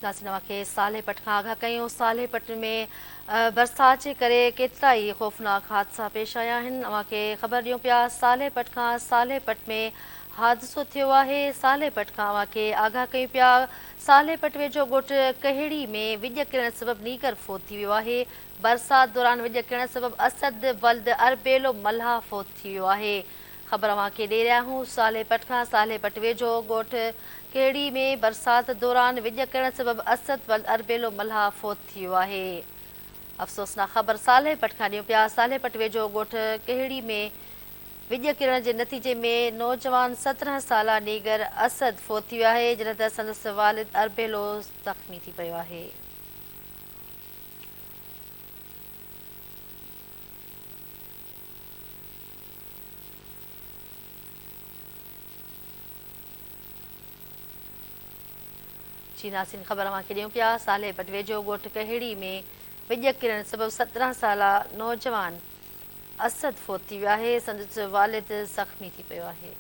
ناظرين اوهان کي صالح پٽ کان آگاهه ڪيون صالح پٽ ۾ برسات جي ڪري ڪيترا ئي خوفناڪ حادثا پيش آيا آهن اوهان کي خبر ڏيون پيا صالح پٽ کان صالح پٽ ۾ حادثو ٿيو آهي صالح پٽ کان اوهان کي آگاهه ڪيون پيا صالح پٽ ويجهو ڳوٺ ڪهيڙي ۾ وڄ ڪرڻ سبب نينگر فوت ٿي ويو آهي برسات دوران وڄ ڪرڻ سبب اسد ولد اربيلو ملاح فوت ٿي ويو آهي خبر اوهان کي ڏئي رهيا آهيون صالح پٽ کان صالح پٽ ويجهو ڳوٺ ڪهڙي ۾ برسات دوران وڄ ڪرڻ سبب اسد ولد اربيلو ملاح فوت ٿي ويو آهي افسوسناڪ خبر صالح پٽ کان ڏيون پيا صالح پٽ ويجهو ڳوٺ ڪهڙي ۾ وڄ ڪرڻ جي نتيجي ۾ نوجوان 17 سالا نينگر اسد فوت ٿي ويو آهي جڏهن ته سندس والد اربيلو زخمي ٿي پيو آهي. جي ناظرين خبر اوهان کي ڏيون پيا صالح پٽ ويجهو ڳوٺ ڪهيڙي ۾ وڄ ڪرڻ سبب 17 سالا نوجوان اسد فوت ٿي ويو آهي سندس والد زخمي ٿي پيو آهي.